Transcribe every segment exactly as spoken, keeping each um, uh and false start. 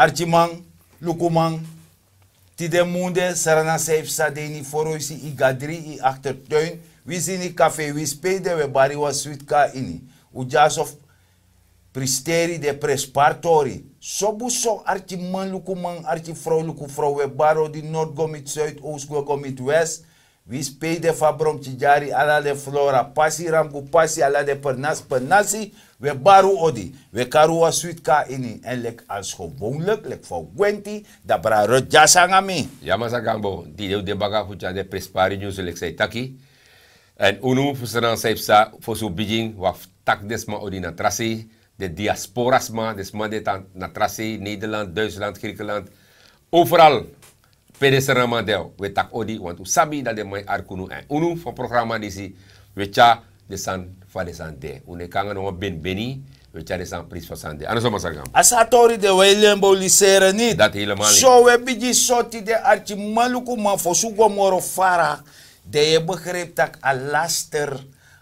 Arkiman, lukuman, tide munde srana san yu psa de ini foroisi, yu gadri, yu aktertuin, wi sini kafe, wi spei de, wi e bari wan switi kon na ini. Un dyaso fu pristeri den prenspari tori. Sobu so, arkiman, lukuman, arkifrow, lukufrow, wi e bari odi, nord go miti suid, oost go go miti west. Wi spei de fu a bromkidyari, ala den flora, pasi, ramgu pasi, ala den pernasi pernasi, wi e bari un odi, wi e kari un wan switi kon na ini, èn leki als gewoonlijk, leki fa un gwenti, dan brada Rut Dyasi nanga mi. Ya, Masra Gambo, tide un de baka fu tyari den prenspari nyunsu leki san yu taki. Èn unu fu srana san yu psa, fosi un bigin, wi abi fu taki den sma odi na tra sei, den diaspora sma, den sma di e tan na tra sei, Nederland, Duitsland, Griekenland, overal pe den sranaman de, wi e taki odi, want un sabi dati den man e arki unu. Èn unu fu a programa disi, wi e tyari den sani fa den sani de. Un no e kon nanga no wan benibeni, wi e tyari den sani presi fa san de. A no so, Masra Gambo? A so a tori de, wi e lemboliseri niti. Dati helemaal niet. So wi e bigin so tide, arkiman, lukuman, fosi un go moro fara, dan yu e begrijpi tak' a laster,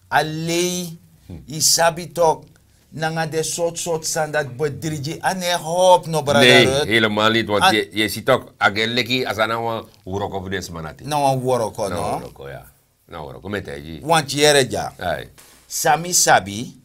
a lei, yu sabi tok, nanga den sortu sortu sani dati bedrigi, a no e help no, brada Rut. Nee, helemaal niet, want yu e si tok, a e leki a sani na wan wroko fu den sma dati. Na wan wroko, no? Na wan wroko, ya. Na wan wroko, mi e taigi yu. Want yere dya. Ai. San mi sabi,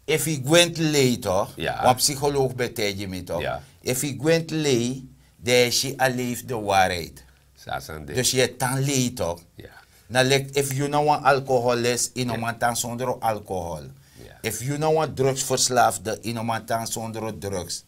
efu yu gwenti lei tok, ya, wan psycholoog ben taigi mi tok. Ya. Efu yu gwenti lei, dan yu e si a lei fu de waarheid. San a sani de. Dus yu e tan lei tok. Ya. Na leki efu yu na wan alcoholist, yu no man tan sondro alcohol. Ya. Efu yu na wan drugsverslaafde, yu no man tan sondro drugs.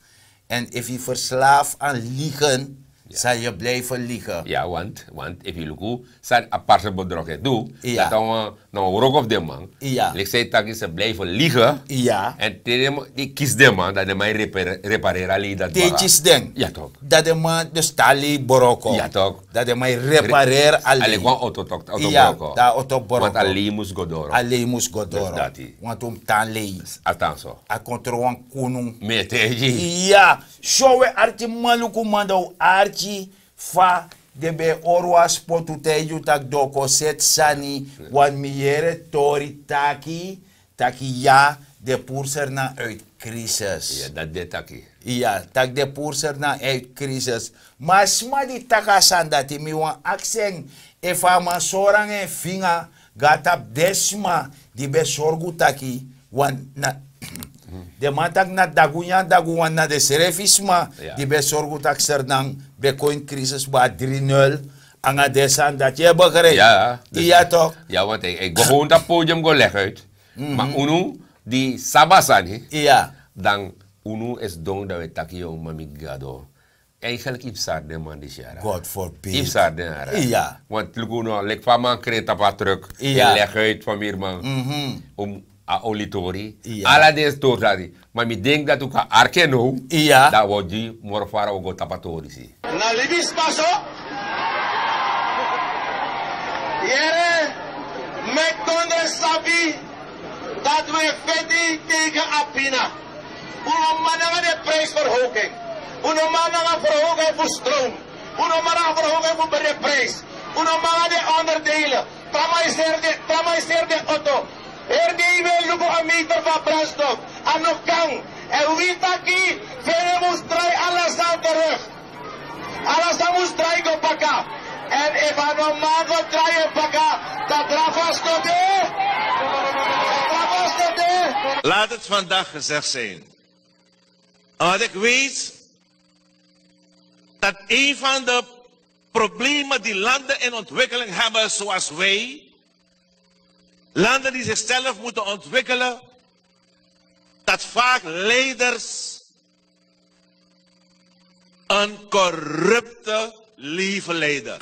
Èn efu yu verslaaf aan liegen, ya, zal yu blijven liegen. Ya, want, want efu yu luku san a parse bedrog e du, ya, dati na wan, na wan wroko fu den man. Ya. Leki san yu taki, ze blijven liegen. Ya. Èn te den man, den kisi den man, dan den man e repare-, repareri a lei dati baka. Te yu kisi den. Ya tok. Dan den man, dus te a lei broko. Ya tok. Dan den man e repareri a lei. A leki wan auto tok, auto broko. Ya, dan a auto broko. Want a lei mus go doro. A lei mus go doro. Dus dati. Want un mus tan lei. A tan so. A kon tron wan kunu. Mi e taigi yu. Ya. So wi, arkiman, lukuman, dan un arki fa den ben e hori wan spotu taigi un tak' den o kon seti sani, want mi yere tori taki, taki ya, den e puru Sranan uit crisis. Ya, dati den e taki. Ya, tak' den e puru Sranan uit crisis. Ma a sma di taki a sani dati, mi wani aksi en, efu a man sori nanga en finga go na tapu den sma di ben sorgu taki, want na, den man taki na dagu nyan dagu, want na densrefi sma, ya, di ben sorgu tak' Sranan ben kon ini crisis, baka dri nul, nanga den sani dati, yu e begrijpi? Ya, dus, ya tok. Ya, want a e go gewoon tapu podium go leg uit. Mhm. Ma unu di sabi a sani, ya, dan unu e sidon, dan wi e taki, yu, ma mi Gado. Eigenlijk yu mus sari den man disi, yara. God forbid. Yu mus sari den, yara. Ya. Want luku no, leki fa a man krei tapu a truck, ya, en leg uit, famiriman. Mhm. Um, a oli tori. Ya. Ala den tori dati. Ma mi denki dati un kan arki en now. Ya. Dan wi o gi moro fara, wi o go tapu a tori disi. Na libisma so. Yere, meki kondre sabi dati wi e feti tegen a pina. Un no man nanga den prijsverhoging. Un no man nanga verhoging fu stroom. Un no man nanga verhoging fu brede prijs. Un no man nanga den onderdelen. Tra man e seri den, tra man e seri den auto. Heri dei wi e luku a meter fu a brandstof. A no kan. Èn wi taki, Fede mus drai ala sani terug. Ala sani mus drai go baka. Èn efu a no man go drai en baka, dan drafu a stori de. Dan drafu a stori de. Laat het vandaag gezegd zijn. En wat ik weet, dat een van de problemen die landen in ontwikkeling hebben, zoals wij, landen die zichzelf moeten ontwikkelen, dat vaak leiders een corrupte leven leiden.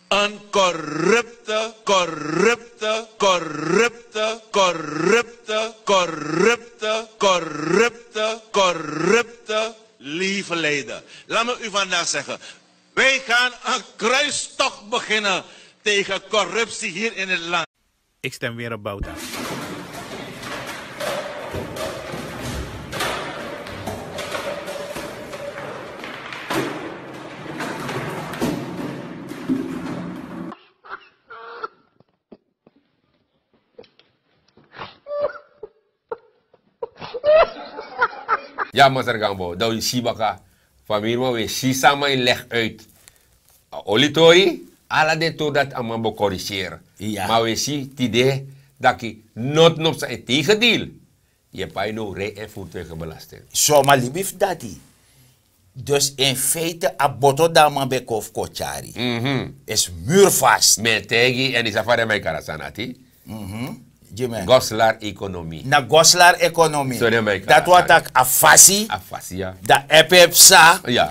Een corrupte, corrupte, corrupte, corrupte, corrupte, corrupte, corrupte leven leiden. Laat me u vandaag zeggen, wij gaan een kruistocht beginnen tegen corruptie hier in het land. Ik stem weer op Bouta. Ya, masra Gambo, dan wi si baka. Famiri man, wi e si san a man e legi uit. A oli tori, ala den tori dati a man bo koriseri. Ma wi e si tide, daki noti no psa, e tegendeel. Yu e pai now rij en voertuigenbelasting. So ma libi fu dati. Dus in feite a boto di a man ben kon fu kon tyari, is muurvast. Mi e taigi yu, èn yu sabi fa den man e kari a sani dati? Gi mi. Goslar ekonomi. Na goslar ekonomi. So den man e kari a sani. Dati wani taki a fasi. A fasi, ya. Dan epi e psa.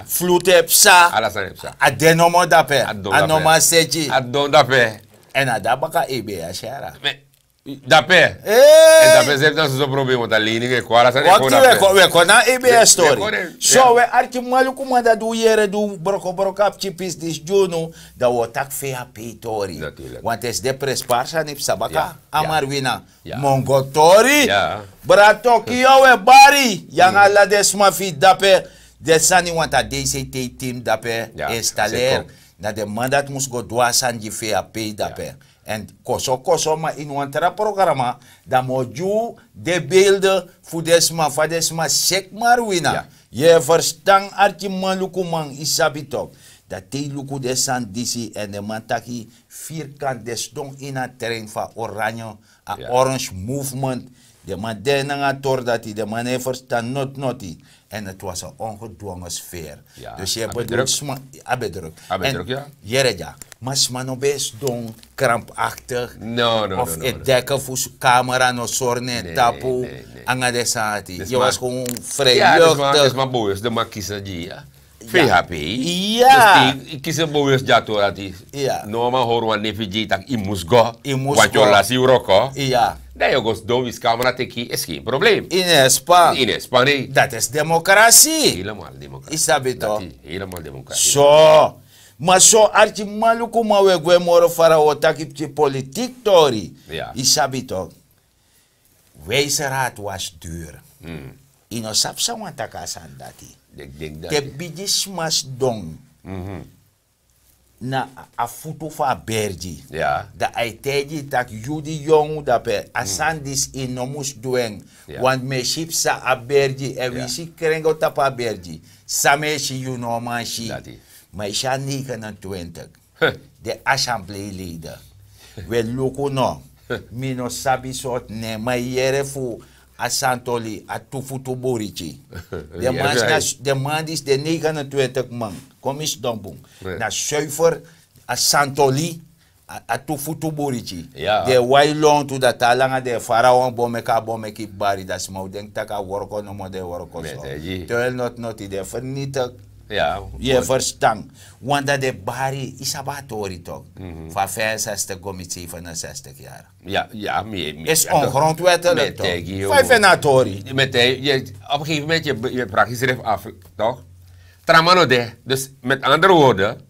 Flutu e psa. Ala sani e psa. A de nomo dape. A no man seti. A don dape. Èn a de na baka E B S, yara. Dape. Èn dape srefi na soso problema, want a lening e kon, ala sani e kon dape. Wakti, wi e kon na E B S tori. So wi e arki malukuman, dan di un yere di un brokobroko a pikin pisi disi gi unu, dan un o taki fei a pei tori. Want esi den prenspari sani psa baka, a Marwina. Mongo tori. Bra Tokio, wi e bari yu nanga ala den sma fu yu dape. Den sani, want a D C T team dape e installeri. Na den man dati mus go du a sani gi fei a pei dape. Èn koso koso, ma ini wan tra programa, dan mi o gi un den beelde fu den sma, fa den sma seki Marwina. Yu e ferstan, arki manlukuman, yu sabi tok. Dan te yu luku den sani disi, èn den man taki, vierkant, den sidon ini a trein fu a Oranje, a Orange Movement. Den man de nanga a tori dati, den man no e ferstan noti noti. En het was een ongedwongen sfeer. Dus yu e bedruk sma, a bedruk. Yere dya. Ma sma no ben e sidon krampaktig of e deki fu kamera no sori na en tapu. Nanga den sani dati yu was gewoon vrijluchtig. Dus ma bewust den man kisi gi yu. Fei a pei. Ya. Dus te yu kisi bewust gi a tori dati. No man hori wan nefi gi yu taki yu mus go. Yu mus go. Want yu o lasi yu wroko. Dan yu o go sidon, winsi kamera teki, is geen probleem. Yu no e span. Yu no e span, nee. Dati is democratie. Helemaal democratie. Yu sabi tok. Dati helemaal democratie. So. Ma so, arki manlukuman, wi e gwe moro fara, wi o taki pikin politiek tori. Yu sabi tok. Wijze raad was duur. Yu no sabi san wan taki a sani dati. Te bigi sma sidon na a futu fu a bergi, dan a e taigi yu taki, yu di yongu dape, a sani disi yu no mus du en. Want mi e si psa a bergi, èn wi si krengo tapu a bergi. San mi e si, yu no man si. Ma yu si a negenentwintig, den assembleeleden. Wi e luku no. Mi no sabi sortu nen, ma yu yere fu a santoli, a tu futu buriti. Den man disi, den negenentwintig man, kon mi sidon bun. Na zuiver a santoli, a tu futu buriti. Den e wai lontu, dan te a langa den e fara wan bon meki, a bon meki bari, dan sma o denki tak' a wroko nomo den e wroko so. Te wi e noti noti, den e fernitik. Yu e ferstan. Want dan den bari, yu sabi a tori tok. Fa vijfenzestig go miti zevenenzestig yara. Is ongrondwettelijk tok. Fa yu feni a tori? Op een gegeven moment, yu e praki srefi afu tok. Tra man no de. Dus met andere woorden,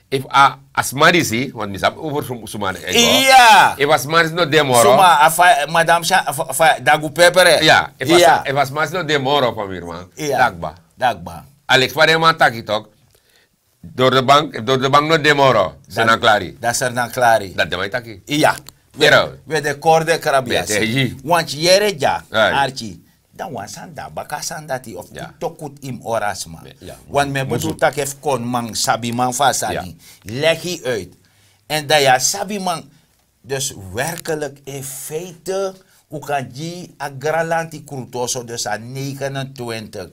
efu a sma disi, want mi sabi over suma na ego. Efu a sma disi no de moro. Suma, a fa, madam, dagu pepere. Efu a sma disi no de moro, famiri man. Dagba. Dagba. A leki fa den man taki tok. Door de bank, door de bank no de moro. Sernan klari. Dan Sernan klari. Dan den man e taki. Iya. We de korde krabiasi. Want yere dya, arki. Dan wan sani de na baka a sani dati, of yu toku yu mus hori a sma. Want mi e bedoel taki efu koniman, sabiman fu a sani legi uit. En dan yu a sabiman. Dus werkelijk in feite, un kan gi a granlanti krutoso, dus a negenentwintig.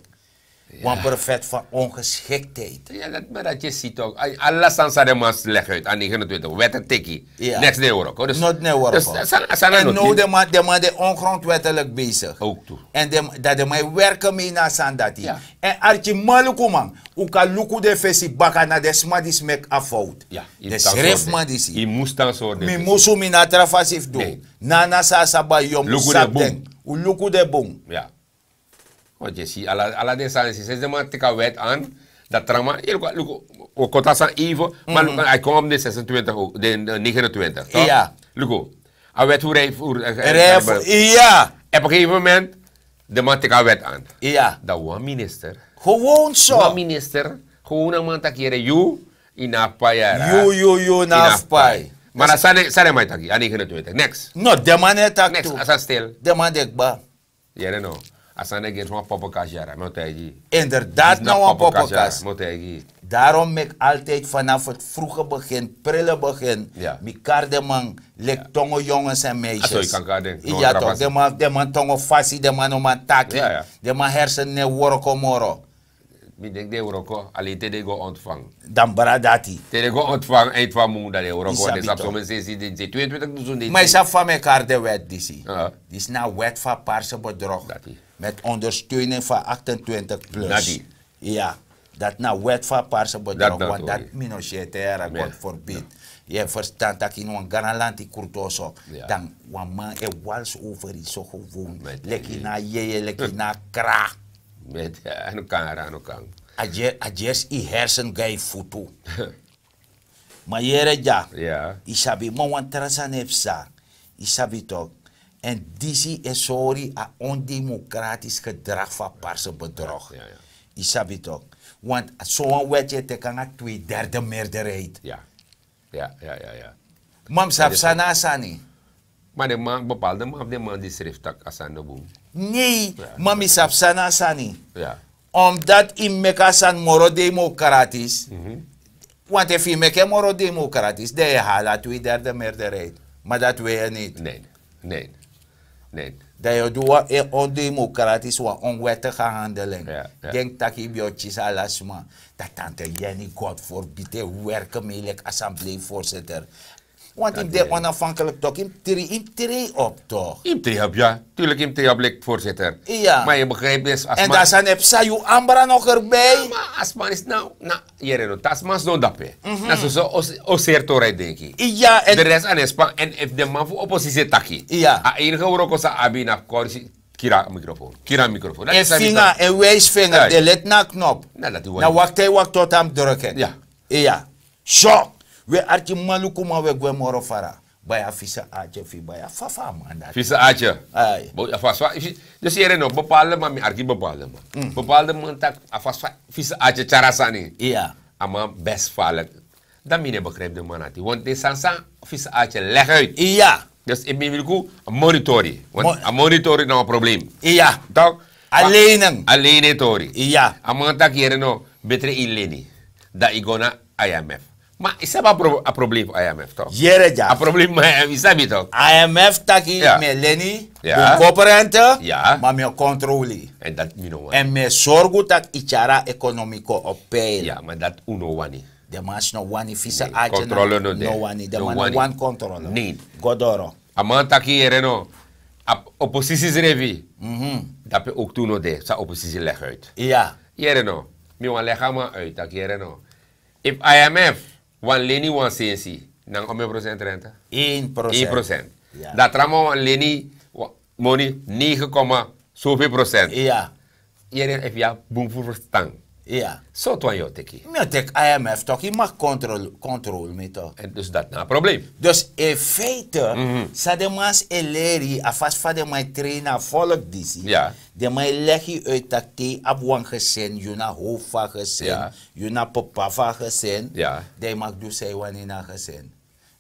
Wan profet van ongeschiktheid. Ya, dat maar dat je ziet ook. Ala sani san den man legi uit a negenentwintig. Wet en teki. Niks na en wroko. Dus noti na en wroko. En now den man de ongrondwettelijk bezig. Ook tu. En dan den man e werken mee na a sani dati. En arki manlukuman, un kan luku den fesi baka, na den sma disi meki a fout. Den srefi man disi. Mi musu, mi no abi tra fasi fu du. Na na san a sa bai, yu mus sabi den. Un luku den bun. Want yu e si ala den sani, sinsi den man teki a wet aan, dan tra man, yu luku, luku, un koti a sani even, maar luku, hij komt op de zesentwintig ook, de negenentwintig, toch? Luku, a wet fu rij fu, op een gegeven moment, den man teki a wet aan. Dan wan minister. Gewoon so. Wan minister, gewoon a man taki yere, yu, yu no abi pai yara. Yu, yu, yu no abi pai. Maar a sani, sani man taki, a negenentwintig, niks. No, den man no e taki tu. Niks, a sani stil. Den man de kba. Yere no. A sani e geri sma popokas yara mi o taigi yu. Inderdaad na wan popokas. Mi o taigi yu. Daarom meki altijd vanaf het vroege begin prille begin. Mi kari den man leki tongo jongens en meisjes. Iya, toch? Den man tongo fasi, den man no man taki. Den man hersen no e wroko moro. Mi denki den e wroko, alleen te den go ontvangi. Dan bra dati. Te den go ontvangi eind fu a mun dan den e wroko, want den sabi someni sensi den se tweeëntwintig dusun den. Ma yu sabi fa mi e kari den wet disi? Disi na a wet fu a parse bedrog. Met ondersteuning van achtentwintig plus. Iya. Dati na wet fu a parse bedrog, want dati mi no si e tera, god forbid. Yu e ferstan tak' ini wan gran lanti krutoso, dan wan man e wals over yu so gewon leki na a yeye, leki na a kra. A gersi yu hersen go na yu futu. Ma yere dya, yu sabi man, wan tra sani e psa. Yu sabi tok'? Èn disi e sori a ondemokratis gedrag fu a parse bedrog. Yu sabi tok'? Want sowan wet yu e teki nanga twee derde meerderheid. Ma mi sabi san na a sani. Ma den man bepaalde man fu den man di srefi tak' a sani no bun. Nei, ma mi sabi san na a sani. Omdat yu meki a sani moro demokratis. Want efu yu meki en moro demokratis dan yu e hala twee derde meerderheid. Ma dati we yu niti. Dan yu o du wan ondemokratis, wan onwettige handeling. Denki tak' yu ben o kisi ala sma. Dan tante yeni god forbid e werke mei leki assembleevoorzitter. Want yu mus de onafhankelik tok', yu mus trei op tok'. Yu mus trei op ya. Tuurlik yu mus trei op leki voorzitter. Ma yu begrijpi dus a sma. Èn dan sani e psa yu ambra no gerbi. Ma a sma is na na yere no tasma sidon dape. Na soso. Oseri tori a e denki. De rest a no e span èn efu den man fu oposisi e taki, a enige wroko san a abi na fu kori si. Kiri a microfoon, kiri a microfoon. En finga en wijsvinger de leti na a knop. Na wakti a e wakti otan mus druk en. Iya. So, we arki malukuman we gwe moro fara. Bai a fisa atye fi bai a fafa a man dati. Fisa atye. Ai. Bo a fasa. Dus yere no bepaalde man mi arki bepaalde man. Bepaalde man taki a fasa fisa atye tyari a sani. Iya. A man best falik. Dan mi no e begrijpi den man dati want den sani san fisa atye leg uit. Iya. Dus efu mi wili kon a monitori. A monitori na wan probleem. Iya. Tok'? A lening. A lening tori. Iya. A man taki yere no, betre yu leni dan yu go na imf. Ma yu sabi a probleem fu imf tok'? Yere dya. A probleem fu imf yu sabi tok'? Imf taki mi e leni, bun koperente, ma mi o kontroli. Èn mi e sorgu tak' yu tyari a ekonomi kon op peil. Ma dati un no wani. Den man si no wani fisa atye na no wani den man no wani kontrole. Go doro. A man taki yere no. A oposisi srefi. Dape owktu no de san oposisi leg uit. Iya. Yere no. Mi wan leg a man uit taki yere no, efu imf wan leni wan sensi, nanga omeni procent rente? Een procent. Dan a tra man wan leni moni negen koma soveel procent. Iya. Yere efu yu abi bun fu ferstan. Iya. Sortu wan yu o teki? Mi o teki imf tok' yu mag kontrol kontrol mi tok'. Èn dus dati na a probleem. Dus in feite san den man si e leri a fasi fa den man e treini a volk disi. Den man e legi yu uit tak' te yu abi wan gesin yu na how fu a gesin, yu na papa fu a gesin, dan yu mag du san yu wani na a gesin.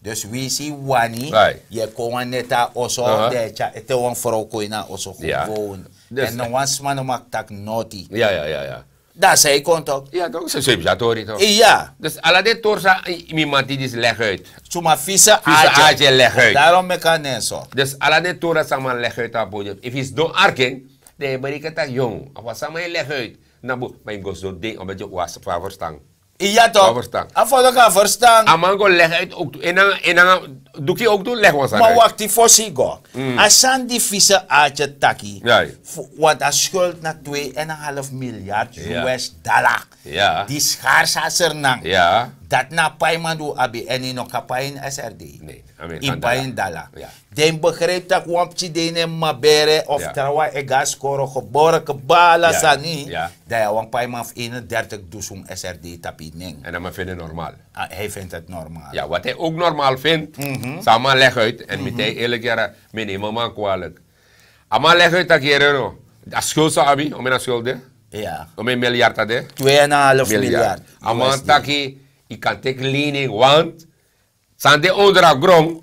Dus wi si yu wani, yu e kon wan neti a oso, dan yu e tyari ete wan frow kon ini a oso gewon. Èn no wan sma no mag taki noti. Dan a san yu kon tok'? Iya tok', so yu psa tori tok'? Iya. Dus ala den tori san mi man ti disi leg uit. Suma fisa atye leg uit. Darom meki a nen so. Dus ala den tori san man leg uit a podium efu yu sidon arki en, dan yu e bereken tak' yon a fu a sama e leg uit. Na bun, ma yu mus go sidon den omdat yu wasi fu a ferstan. Iya tok'? A fo no kan ferstan. A man go leg uit owktu en nanga duki owktu leg wan sani. Ma wakti fosi go. A sani di fisa atye taki, want a skuld na twee en en half milyard us dala. Di skars a sernan. Dati na a paiman di un abi èn yu no kan pai ini srd. Yu pai ini dala. Dan yu mus begrijpi tak' wan pikin de ini en mama bere of trawan e go na skoro gebore kba ala sani. Dan yu na wan paiman fu eenendertig dusun srd tapu yu nen. Èn a man feni en normal. Hij vindt het normal. Ya wat hij ook normal vindt. San a man leg uit èn mi taigi yu eerlik yara, mi e no e man kwalik. A man leg uit tak' yere no, a skuld san a abi, omeni a skuld de? Omeni milyard a de? Twee en en half milyard. A man taki yu kan teki lening want san de onder a gron,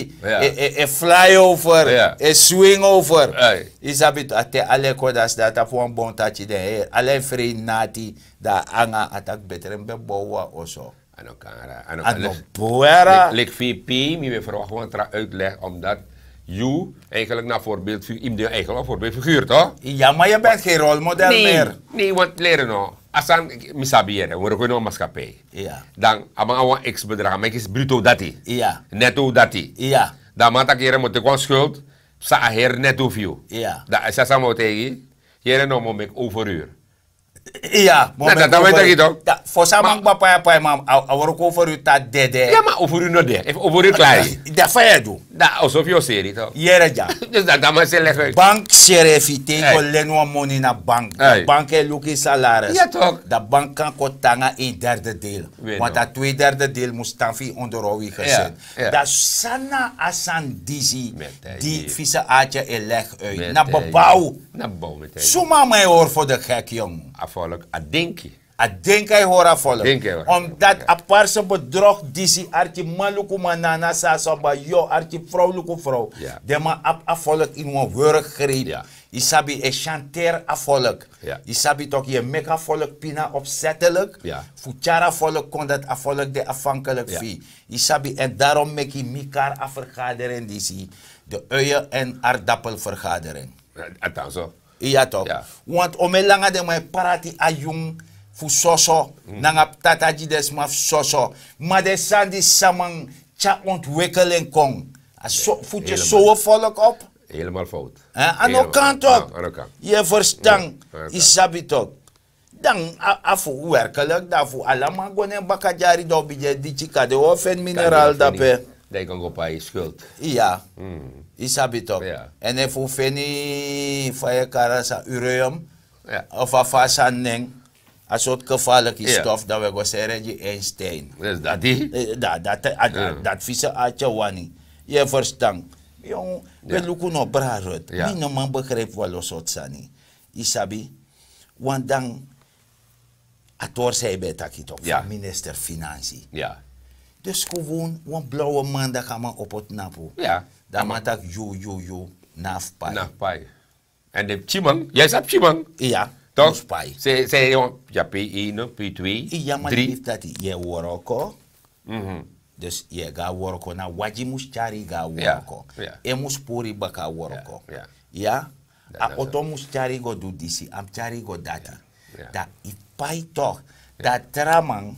isi, e fly over, e swing over. Yu sabi tu a te ala e kon dasi dati a fu wan bon taki den heri ala e frei nati. Dan a anga a taki betre mi ben bow wan oso. A no kan ra a no kan. Leki fu yu pei mi ben verwakti wan tra uitleg omdat yu eigenlik na voorbeeld fu yu mi de eigenlik wan voorbeeld figuur to? Ya maar yu ben gen rolmodel meer. Nee want leren no a san mi sabi yere were kon no maskapij. Dan a man a wan ex bedrag a man kisi bruto dati. Neto dati. Dan a man taki yere mo teki wan schuld. San a heri neto fu yu. Dan a sasa mo teki yere no mo meki overhuur. Iya mo meki overhuur. Fosi a man kba pai a pai man a wroko overhuur ta dede. Ya ma overhuur no de efu overhuur klari. Dan fa yu e du? Dan a oso fu yu o seri to. Yere dya. Dus dan dan man se legi uit. Bank seri efu yu te yu go leni wan moni na bank dan bank e luku yu salaris. Dan bank kan kon tan nanga en derde deel. Want a twee derde deel mus tan fu yu onderhow yu gesin. Dan san na a sani disi di fise atya e legi uit na bebaw. Suma a man e hori for de gek yong. A volk a denki. A denki a e hori a volk. Omdat a parse bedrog disi arki manlukuman na na sasaba yo arki frowluku frow. Den man abi a volk ini wan wurk greep. Yu sabi e shanter a volk. Yu sabi toki yu e meki a volk pina opsetelik fu tyari a volk kon dati a volk de afhankelik fu yu. Yu sabi èn darom meki mi kari a vergadering disi de uien èn ardapel vergadering. Iya tok. Want o mi e langa den man e prati a yun fu soso nanga ptata gi den sma fu soso. Ma den sani disi san man tyari ontwikkel en kon fu te sowe volk op. Helemaal fout. A no kan tok. Yu e verstan? Yu sabi tok. Dan a fu werkelik dan fu ala man go na en baka dyari dan o bigin e diki kade o feni mineral dape. Dan yu kan go pai skuld. Iya. Yu sabi tok. Èn efu un feni fa yu e kari a san ureum of a fa a sani nen a sortu kefaliki stof dan un e go seri en gi einstein. Dati fise atya wani. Yu e verstan? Yong, ben luku no brarut mi no man begrijpi walo sortu sani. Yu sabi? Wan dan a tori san yu ben e taki toki fu a minister finansi. Dus gewon wan blawe man daki a man opo tnapu. Dan a man taki yu yu yu na a fu pai. Na a fu pai. Èn den pikinman yu e sabi pikinman. Iya. Tok mus pai. San yu e wan yu a pei eno pei twee. Iya ma den libi dati yu e woroko. Dus yu e go na woroko na wagi mus tyari yu go na woroko. En mus puru yu baka na woroko. Ya. A oto mus tyari yu go du disi a mus tyari yu go dati. Dan yu pai tok dan a tra man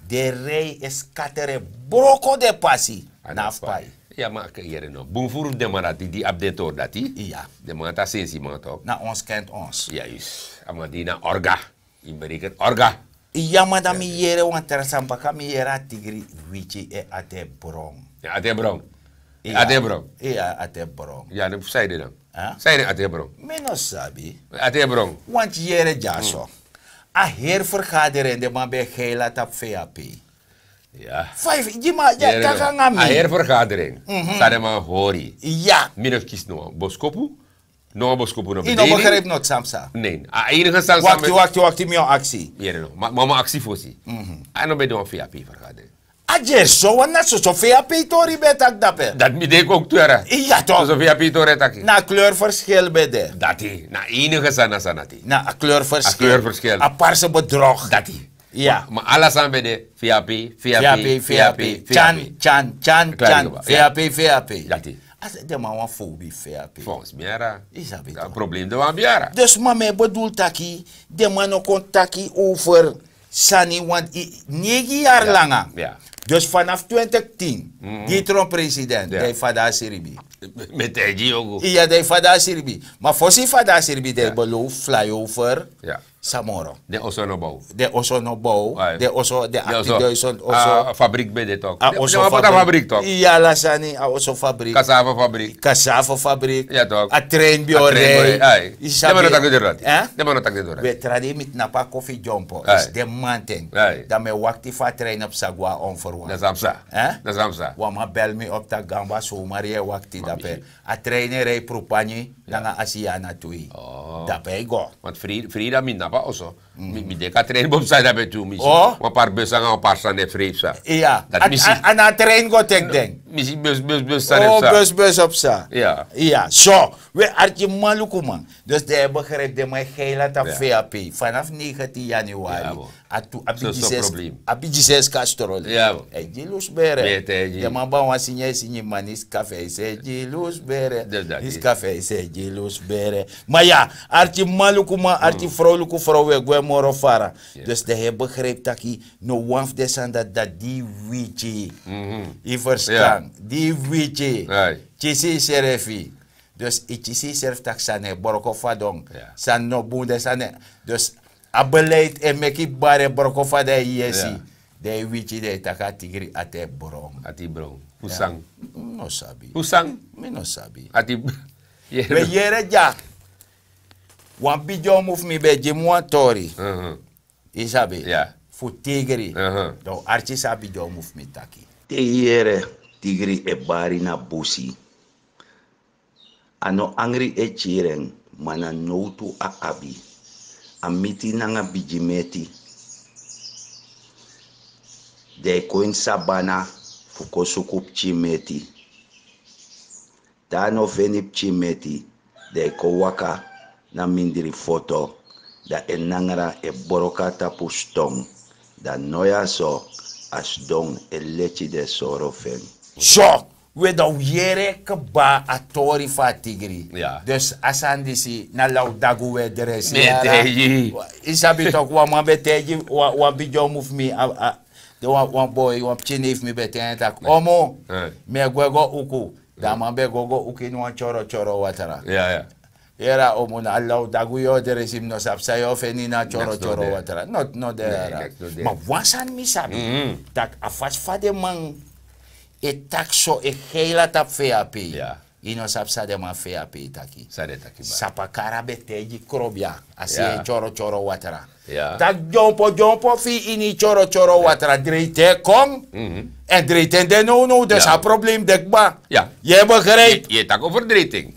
di e rei e skatere broko den pasi. Na a fu pai. Ya ma a kan yere no bun furu fu den man dati di abi den tori dati. Den man dati a sensi man tok. Na ons kent ons. Yais. A man di na orga. Yu berekent orga. Ya, ma dan mi yere wan tra sani baka, mi yere a tigri wiki e ati e bron. Ya, ati e bron. Ya, ati e bron. Ya, ati e bron. Ya, no, fu san ede dan? San ede ati e bron? Mi no sabi. Ati e bron. Want yere dyaso. A heri vergadering, den man ben e heila tapu V A P. Ya. Fa yu, gi mi, ya, taki nanga mi. A heri vergadering. San den man hori. Ya. Mi no kisi no wan boskopu. No wan boskopu no ben de ini. Yu no begrijp noti san mi sa. Nee, a enige sani san mi... Wakti, wakti, wakti, mi o aksi. Yere no, ma, ma, ma aksi fosi. A no ben de wan V A P vergadering. A yere so, want na soso V A P tori ben e taki dape. Dati mi denki ook tu yara. Ya toch. Soso V A P tori e taki. Na a kleurverschil ben de. Dati, na enige sani na sani dati. Na a kleurverschil. A kleurverschil. A parse bedrog. Dati. Ya. Ma, ma ala sani ben de, V A P, V A P, V A P, V A P. Tyan, tyan, tyan, tyan. V A P, V A P. Dati. A sa den man wan fobi V A P. Volgens mi yara. Yu sabi toch. Probleem de wan mi yara. Dus ma mi e bedoel taki, den man no kon taki over sani, want i, neigi yari langa. Ya. Dus vanaf twintig tien, gi Trump president, dan yu fada a sribi. Mi e taigi yu ogu. Ya, dan yu fada a sribi. Ma fosi yu fada a sribi, dan yu beloof flyover. Ya. San moro? Den oso no bow. Den oso no bow. Den oso, den achttien duizend oso. A fabrik ben de toch. A oso fabrik toch. Ya, ala sani, a oso fabrik. Cassava fabrik. Cassava fabrik. Ya toch. A trein ben o rei. Yu sabi. Den man no taki den doro dati. Den man no taki den doro dati. We tra dei mi tnapu a kofi dyompo. Isi den manten. Dan mi e wakti fu a trein psa go na onverwacht. Dan san psa? Dan san psa? Wan man bel mi op taki gamba somari e wakti dape. A trein e rei Proepani nanga Asiana twee. Dape yu go. Want Frida, mi tnapu a oso. Mi, mi denki a trein bo psa dape tu, mi si. Wan pari bus nanga wan pari sani e frei psa. Ya. Dati mi si. A na a trein go teki den. Mi si bus, bus, bus sani e psa. Bus, bus o psa. Ya. Ya. So, we arki man luku man. Dus den e begrijp den man e heila tapu V A P. Vanaf negentien januari. A tu, a bigi ses, a bigi ses kan stroli. Ya, bo. E gi lus bere. Den man ban wan sinye sinye man, isi kafe isi e gi lus bere. Isi kafe isi e gi lus bere. Ma ya, arki man luku man, arki vrouw luku vrouw, we gwe moro fara. Dus den e begrijp taki no wan fu den sani dati, dati di wiki. Yu verstan? Di wiki. Kisi yusrefi. Dus yu kisi yusrefi taki sani e broko fadon. Sani no bun, den sani. Dus a beleid e meki bari e broko fadon, yu e si. Den e wiki, den e taki a tigri ati e bron. Ati bron. Fu san? Mi no sabi. Fu san? Mi no sabi. Ati. We yere dya. Wan bigi omu fu mi ben gi mi wan tori. Yu sabi? Fu tigri. Dan un arki san a bigi omu fu mi taki. Te yu yere tigri e bari na busi. A no angri e kiri en, ma na nowtu a abi. A miti nanga bigi meti. Den e kon ini sabana fu kon suku pikin meti. Te a no feni pikin meti, dan e kon waka na mindri foto, dan en nangra e broko na tapu ston. Dan now ya so a ston e leti den soro fu en. So, we dan un yere kba a tori fu a tigri. Dus a sani disi na law dagu we dresi. Yu sabi tok, wan man ben taigi, wan bigi omu fu mi, wan boi, wan pikin fu mi ben taigi en taki, omu, mi e gwe go uku. Dan a man ben go go uku ini wan tyoro tyoro watra. Yere a omu, na a law dagu yu o dresi, mi no sabi san yu o feni ini a tyoro tyoro watra. No de yara. Ma wan sani mi sabi, tak' a fasi fa den man e taki so, e heila tapu V A P. Yu no sabi san den man V A P e taki. Sapakara ben taigi Krobia, a si en tyoro tyoro watra. Tak' dyompo dyompo fu yu ini tyoro tyoro watra, dreiten e kon. Èn dreiten de nownow, dus a problem de kba. Yu e begrijp? Yu e taki over dreiten.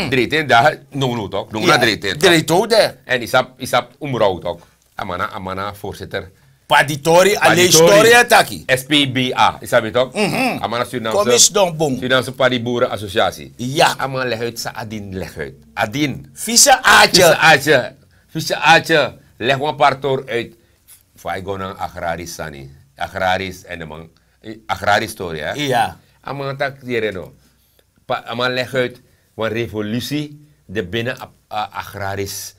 Dreiten de nownow tok, nownow na dreiten tok. Dreiten o de. Èn yu sabi, yu sabi Umrou tok. A man na, a man na voorzitter. Paditori, a leisi tori e taki. S P B A, yu sabi tok? A man na Surinaamse, Surinaamse Padiboeren Associatie. Ya. A man leg uit san Adin leg uit. Adin. Vieze Aatje. Vieze Aatje. Vieze Aatje. Leg wan pari tori uit. Fa yu go na agrarisch sani. Agrarisch en de man. Agrarisch tori, hè? Ya. A man taki yere no. A man leg uit wan revolutie de binnen agrarisch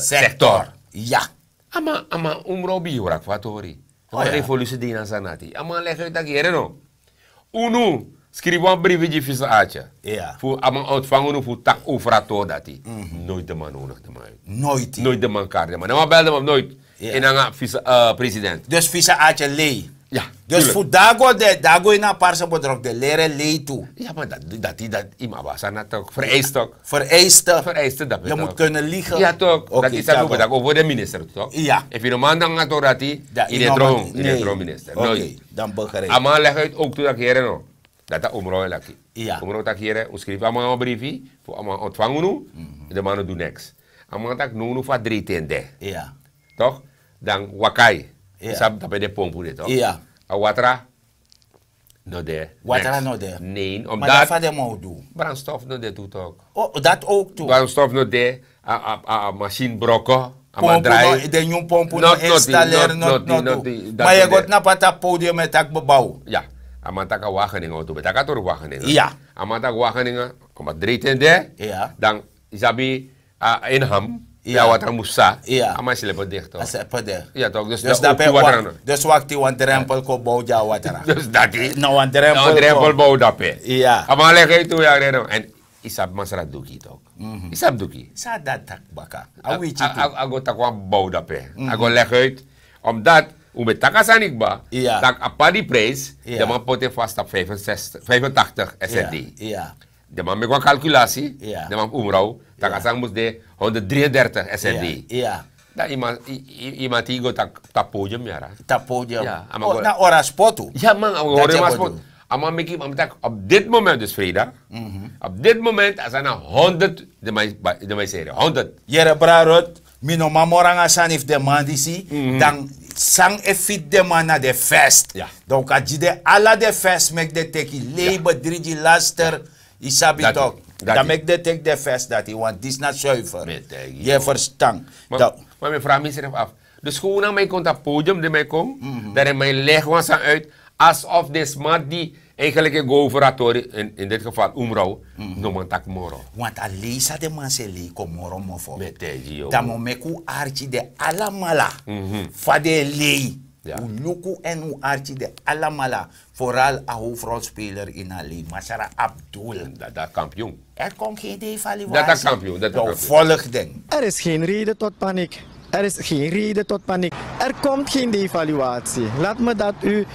sector. Ya. A man, a man Umrou ben wraki fu a tori. A man revolutie de ini a sani dati. A man leg uit taki yere no. Unu skrifi wan briefi gi Vieze Aatje. Fu a man ontvangi unu fu taki over a tori dati. Nooit de man nodig de man uit. Nooit. Nooit de man kari de man. De man bel de man nooit. En nanga president. Dus visa artye lei. Dus fu dago de dago ini a parse bedrog de lere lei tu. Ya maar dat dat dat imabasan na toch vereist toch. Vereiste. Vereiste dat je moet kunnen liegen. Ja toch. Dat is dat ook dat over de minister toch. Ja. Efi no man dan autorati in de droom in de droom minister. Nooit. Dan begrijp a man leg uit ook toe dat here no. Dat a umro laki. Umro tak here un skrifi a man a briefi fu a man ontvang unu. De man no do niks. A man tak no unu fu a drie ten de. Toch? Dan wakai. Sabi tape de pompu de toch? A watra no de. Watra no de. Nee omdat fa de man du. Brandstof no de tu toch. Dat ook tu. Brandstof no de. A masin broko. A man drai de nyun pompu no installeri no tu. Maar ye go tnapu a tapu podium e taki bebau. Ya. A man taki a wageninga o tu betaki a tori wageninga. Ya. A man taki wageninga. Koma dri ten de. Dan yu sabi a inham pe a watra mus psa. A man slepe dikto. A slepe de. Ya tok dus dape watra no. Dus wakti wan drempel kon bow di a watra. Dus dati na wan drempel bow dape. A man lege yu tu ya reno en yu sabi masra duki tok. Yu sabi duki. San a dati taki baka? A witi tu. A go taki wan bow dape. A go lege uit omdat un ben taki a sani kba. Tak' a padi prijs den man poti en fast op vijfentaktig srd. Den man meki wan kalkulasi. Den man fu umraw tak' a sani mus de honderdriendertig srd. Dan iman ti go taki tapu podium yara. Tapu podium. Na ora spotu. Ya man a go hori man spotu. A man meki man taki op dit moment dus freida. Op dit moment a sani na honderd. Den man seri honderd. Yere brarot. Mi no man moro nanga sani fu den man disi. Dan san e fiti den man na den fest. Dan un kan gi den ala den fest meki den teki lei bedrigi laster. Yu sabi tok. Dan meki den teki den fest dati want disi na suifer. Yu e ferstan? Ma mi e fraga misrefi afu dus gewoon nanga mi e kon tapu podium di mi e kon dan den man e legi wan sani uit. Asof den sma di eigenlik e go over a tori in dit geval umraw no man taki moro. Want a lei san den man sa e lei kon moro mofo. Dan mi o meki un arki den alamala fa den e lei. Un luku èn un arki den alamala. Foral a howfrolspeler ini a lei masra abdul. Dati a kampioen. Er komt gen devaluatie. Dati a kampioen. Dati a kampioen. Volg den. Er is gen reden tot paniek. Er is gen reden tot paniek. Er komt gen devaluatie. Laat mi dat u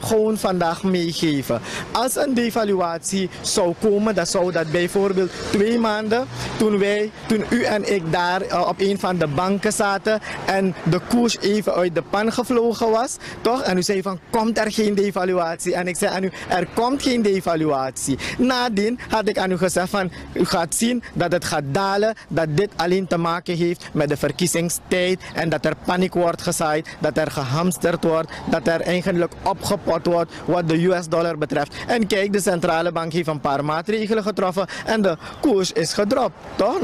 gewoon vandaag meegeven. Als en devaluatie zou komen dan zou dat bijvoorbeeld twee maanden, toen wij, toen u en ik daar op een van de banken zaten en de koers even uit de pan gevlogen was, toch en u zei van komt er gen devaluatie en ik zei aan u er komt gen devaluatie. Nadien had ik aan u gezegd van u gaat zien dat het gaat dalen, dat dit alleen te maken heeft met de verkiezingstijd en dat er paniek wordt gezaaid, dat er gehamsterd wordt, dat er eigenlijk opgepot wordt wat de us dollar betreft. En kijk, de centrale bank heeft een paar maatregelen getroffen en de koers is gedropt, toch?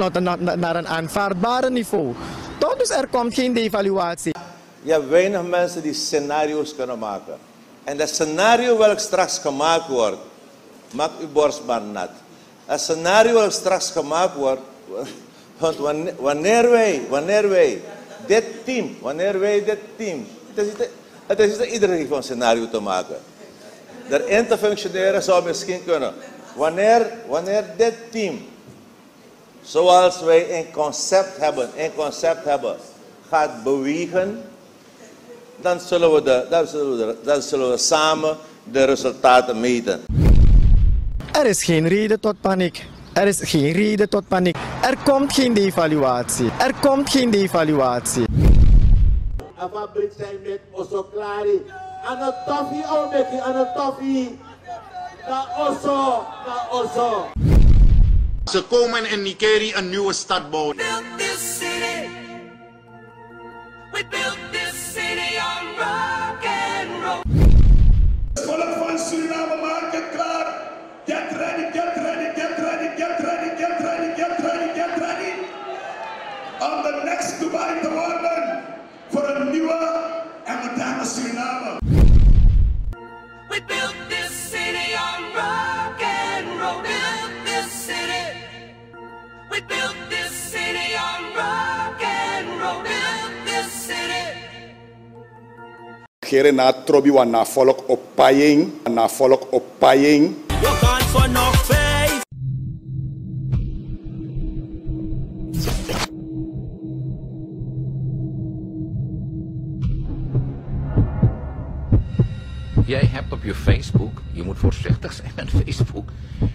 Naar een aanvaardbare niveau. Toch dus er komt gen devaluatie. Je hebt weinig mensen die scenario's kunnen maken. En dat scenario welk straks gemaakt wordt, maakt uw borst maar nat. Het scenario welk straks gemaakt wordt, want wanneer wij, wanneer wij dit team, wanneer wij dit team, het is niet, het is niet iedereen heeft een scenario te maken. Erin te functioneren zou misschien kunnen. Wanneer, wanneer dit team zoals wij een concept hebben, een concept hebben, gaat bewegen, dan zullen we, de, dan zullen we, de, dan zullen we samen de resultaten meten. Er is geen reden tot paniek. Er is geen reden tot paniek. Er komt geen devaluatie. Er komt geen devaluatie. Afa briksa met oso klari. Ano tofi o meki ano tofi. Na oso, na oso. Ze komen in Nikeri een nieuwe stad bouwen. Build this city. We built this city on rock and roll. Volk van Suriname, maak het klaar. Get ready, get ready, get ready, get ready, get ready, get ready, get ready. Om de next Dubai te worden. Voor een nieuwe en moderne Suriname. We built this city on rock and roll. Built this city. We built this city on rock and roll. Built this city. Gere na trobi wan na volk op paying, na volk op paying. We gaan vanaf vijf. Op je Facebook, je moet voorzichtig zijn met Facebook,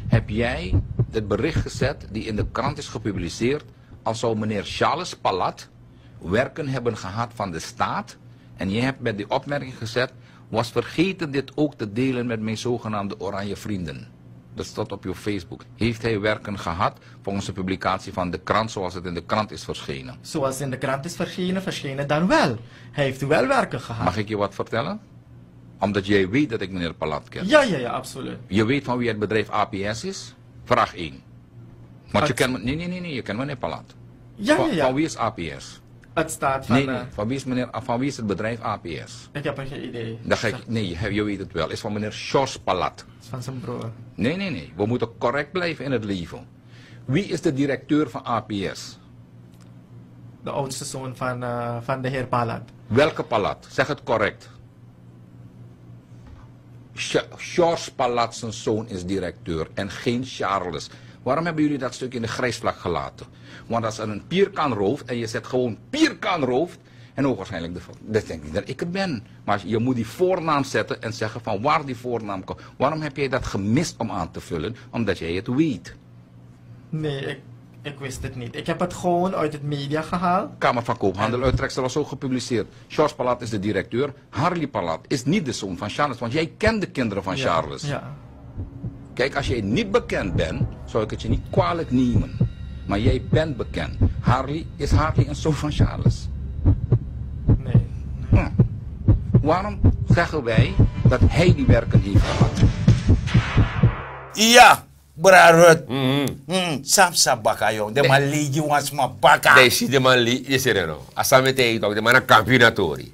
heb jij het bericht gezet die in de krant is gepubliceerd, als zou meneer Charles Palat werken hebben gehad van de staat. En jij hebt met die opmerking gezet: "Was vergeten dit ook te delen met mijn zogenaamde oranje vrienden." Dat stond op je Facebook. Heeft hij werken gehad volgens de publicatie van de krant zoals het in de krant is verschenen? Zoals in de krant is verschenen, verschenen dan wel. Hij heeft wel werken gehad. Mag ik je wat vertellen? Omdat jij weet dat ik meneer Palat ken. Ja, ja, ja, absoluut. Je weet van wie het bedrijf A P S is? Vraag één. Want je kent, nee, nee, nee, nee, je kent meneer Palat. Ja, van, ja, ja. Van wie is A P S? Het staat van... Nee, nee, eh, van wie is meneer, van wie is het bedrijf A P S? Ik heb geen idee. Dan ga ik, zeg, nee, je, je weet het wel. Is van meneer Sjors Palat. Is van zijn broer. Nee, nee, nee. We moeten correct blijven in het leven. Wie is de directeur van A P S? De oudste zoon van, eh, van de heer Palat. Welke Palat? Zeg het correct. Sj-, Sjors Palat zijn zoon is directeur en geen Charles. Waarom hebben jullie dat stuk in de grijsvlak gelaten? Want als er een pierkan rooft en je zet gewoon pierkan rooft, en hoogstwaarschijnlijk de, dat denk ik dat ik het ben. Maar je moet die voornaam zetten en zeggen van waar die voornaam komt. Waarom heb jij dat gemist om aan te vullen? Omdat jij het weet. Nee, ik, ik wist het niet. Ik heb het gewoon uit het media gehaald. Kamer van Koophandel, en uittreksel was ook gepubliceerd. Sjors Palat is de directeur. Harley Palat is niet de zoon van Charles, want jij kent de kinderen van, ja, Charles. Ja. Kijk, als jij niet bekend bent, zou ik het je niet kwalijk nemen. Maar jij bent bekend. Harley, is Harley een zoon van Charles? Nee, nee. Hm. Waarom zeggen wij dat hij die werken heeft gehad? Ja. Brarut. Mhm. Hmm, san psa baka, yong? Den man lei gi wan sma baka. Dan yu si den man lei, yu si den no. A san mi e taigi yu tok, den man na kampu na tori.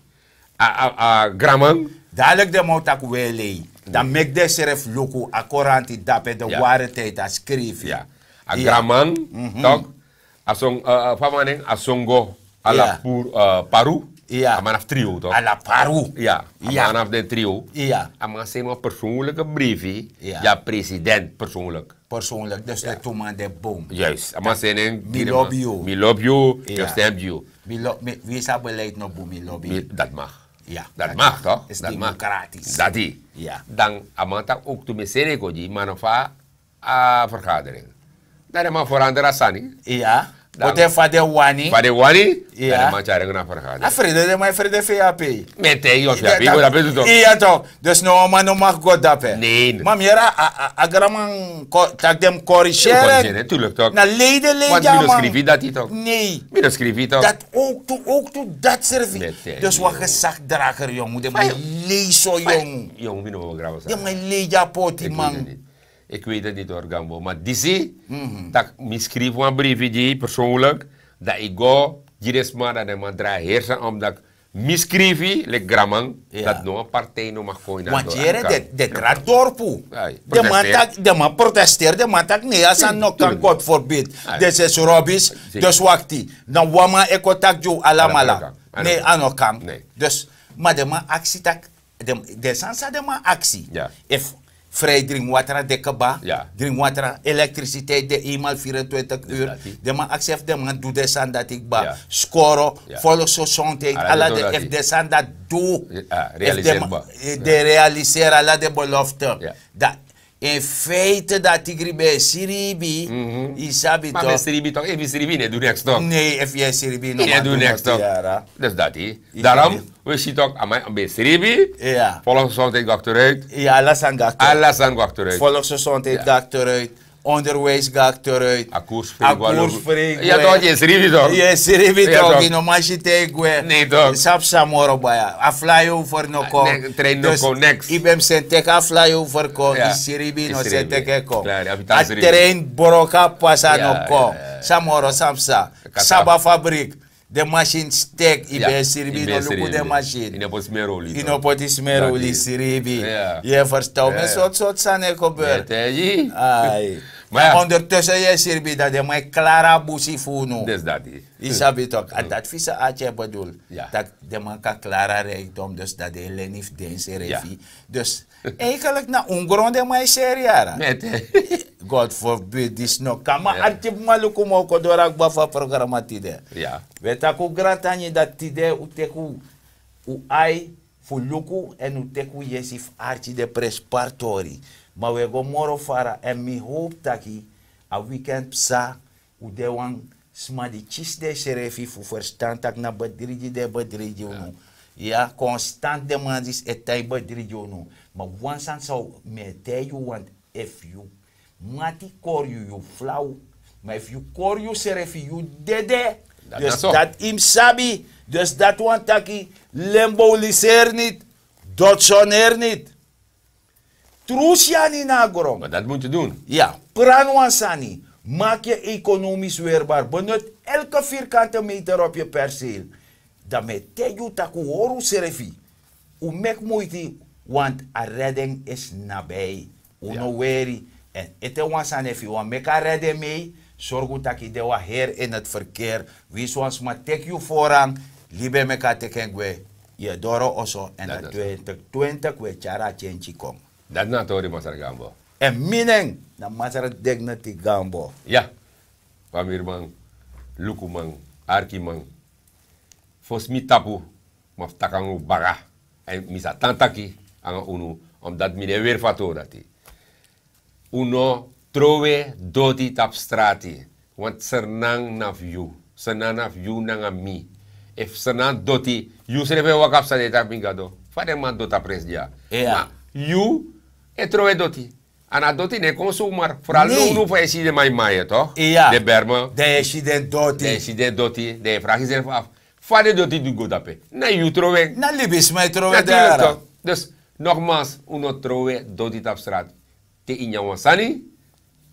A, a, a granman. Dadelijk den man o taki we lei. Dan meki den srefi luku, a koranti dape, de ware tijd a skrifi. Ya. A granman, tok. A son, eh, eh, fa a man nen, a son go. Ala puru, eh, paru. Iya. A man abi trio, toch? Ala paru. Iya. A man abi den trio. Iya. A man seni wan persoonlijke briefi. Iya. Gi a president persoonlijk. Persoonlijk, dus den tu man de bun. Juist. A man seni en: "Mi lobi yu. Mi lobi yu, mi o stem gi yu." Mi lo-, mi, wi sa beleid no bun, mi lobi yu. Dat mag. Ja, dat mag, toch? Is democratisch. Dati. Ja. Dan a man taki ook tu mi seni en kon gi, ma no fa a vergadering. Dan den man verander a sani. Iya. Dan, want fa den wani. Fa den wani. Iya. Dan den man tyari en go na vergadering. A frede, den man e frede V A P. Mi e taigi yu, V A P go dape tu, toch? Iya, toch. Dus no wan man no mag go dape. Nee. Ma mi yere a, a, a granman ko-, taki den mus corrigeren. Natuurlijk, toch. Na lei den lei. Want mi no skrifi dati, toch? Nee. Mi no skrifi, toch? Dat ook tu, ook tu dat srefi. Mi e taigi yu. Dus wan gezagdrager, yong, den man e lei so, yong. Yong, mi no wan granman. Den man e lei gi a poti, man. Ik weet het niet, hoor, Gambo. Ma disi, tak' mi skrifi wan briefi gi yu persoonlijk, dan yu go gi den sma, dan den man drai heri sani, omdat mi skrifi, leki granman, dat no wan partij no mag kon ini a dorpu. Want yere, den, den tra dorpu. Den man taki, den man protesteri, den man taki nee, a sani no kan, God forbid. Disi is rubbish, dus wakti. Na wan man e kon taki gi yu alamala. Nee, a no kan. Dus, ma den man aksi taki den, den sani san den man aksi. Ja. Efu vrij drinkwater de kba, ja, drinkwater, elektriciteit de eenmaal vierentwintig uur. Dus dati. Den man aksi efu den man du den sani dati kba. Ja. Skoro, ja, volksgezondheid, ala den, efu den sani dati du. Ja, efu den man, realiseer, eh, den realiseer ala den belofte. Ja. Dan in feite dati gribi e sribi. Mhm. Yu sabi toch? Ma ben sribi toch? Efu yu sribi, yu no e du niks toch? Nee, efu yu e sribi, no man du niks toch? Dus dati. Daarom, we zien toch, a man ben sribi. Ja. Volksgezondheid go achteruit. Ja, ala sani go achteruit. Ala sani go achteruit. Volksgezondheid go achteruit. Onderwijs go achteruit. A koersvrij go. Ja, toch, yu e sribi toch? Yu e sribi toch, yu no man si te gwe. Nee, toch. San psa moro, baya. A flyover no kon. Nee, trein no kon, niks. Yu ben seni teki a flyover kon, yu sribi, no seni teki kon. A trein broko, a pasa no kon. San moro, san psa. Saba fabriek. Den masin stek, yu ben sribi, yu no luku den masin. Yu no poti smeroli, yu no poti smeroli, sribi. Yu e ferstan, mi sortu sortu sani e gebeur. Ai. Ma ondertussen yu e sribi, dan den man e klari a busi fu unu. Dus dati. Yu sabi toch, a dati Vise Archie e bedoel. Taki den man kan klari a rijkdom, dus dan den e leni fu densrefi. Dus eigenlijk na un gron den man e seri yara. God forbid, disi no kan. Ma arki fu man, luku, mi o kon doro a kba fu a programma tide. We taki un grantangi, dati tide un teki un ai fu luku èn un teki un yesi fu arki den prenspari tori. Ma un e go moro fara èn mi howpu taki a wikend psa un de wan sma di kisi densrefi fu ferstan tak' na bedrigi den e bedrigi unu. Ya, konstant den man disi e tan e bedrigi unu. Ma wan sani san mi e taigi unu, want efu yu mati kori yu, yu flau. Ma efu yu kori yusrefi, yu dede. Dus dati yu mus sabi. Dus dati wani taki, len bowliseri niti, doti soneri niti. Trusi yani na a gron. Ma dati mus yu dun. Ya, pran wan sani. Maki yu ekonomis werbar, benut elke virkante meter op yu perseel. Dan mi e taigi yu tak' un hori unsrefi. Un meki muiti, want a reding is nabi. Un no weri. Èn ete wan sani, efu yu wani meki a reding mei, sorgu tak' yu de wan heri ini eti ferkeri. Winsi wan sma teki yu foran, libi e meki a teki en gwe. Yu e doro oso èn na twintig twintig un e tyari a tyentyi kon. Dati na a tori masra gambo. Èn mi nen na masra dignity gambo. Ya. Famiriman, lukuman, arkiman. Fosi mi tapu, ma fu taki nanga un baka. Èn mi sa tan taki nanga unu, omdati mi no e weri fu a tori dati. Un no trowe doti tapu strati. Want Sranan na fu yu. Sranan na fu yu nanga mi. Efu Sranan doti, yusrefi e waka psa den e taki mi gado, fa den man doti a presi dya. Ma yu e trowe doti. A no a doti no e kon somar. Fral no unu fa e si den man e mai, tok'? Den berme, den e si den doti. Den e si den doti, den e fragi srefi afu. Fa den doti du go dape? Na yu trowe en. Na libisma e trowe en dara. Dus nogmals, un no trowe doti tapu strati. Te yu nyan wan sani,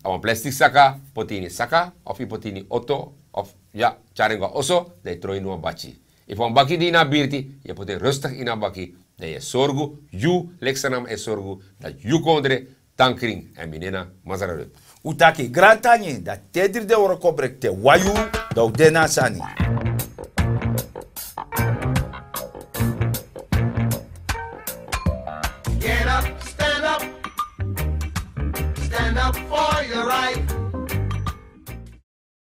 a wan plastik saka, poti ini saka, of yu poti ini oto, of ya, tyari en go na oso, dan yu tron ini wan baki. Efu wan baki de ini a birti, yu e poti en rustig ini a baki. Dan yu e sorgu, yu leki Sranan e sorgu, dan yu kondre tan krin. Èn mi nen na masra Ruth. Un taki grantangi, dan te dri den wroko breki te wan yuru, dan un de na a sani.